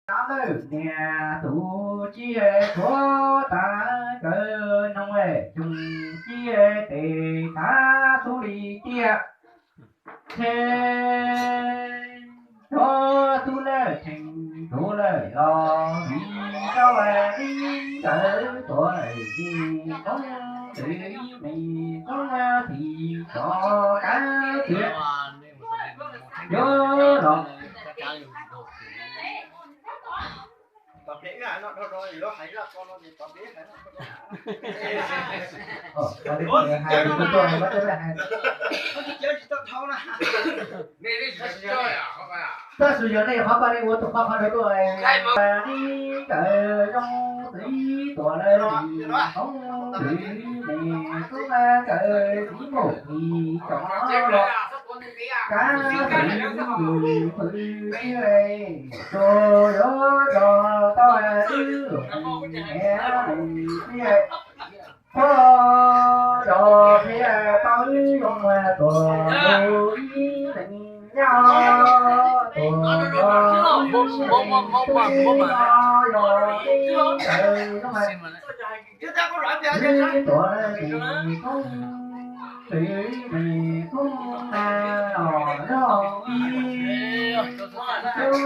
Lawm niam tus ci tuav tas kawg noog, xyoo ci tes tav xub li tiaj tshe, tuav xub lawm tseem tuav lawm los vim rau li ntawd tuav lawm ces koob ntws ib me koob tim cov kab tiav yuav los Tab sis yog nej qhov paj nej ua tus qhov qhov rau tuaj li kawm zoo txiv tuam lawm hoob txiv me tub kawm txiv mus txiv cov los kab txiv yus pw tib tus yuav rog tau wb lus me tib Pog zos qhia tau wb zoo tuam tus ib leeg nyob tuam los ib leeg twb no yog ib ntawd zoo wb tuam tus koob tus ib leeg koob na los yog ib tub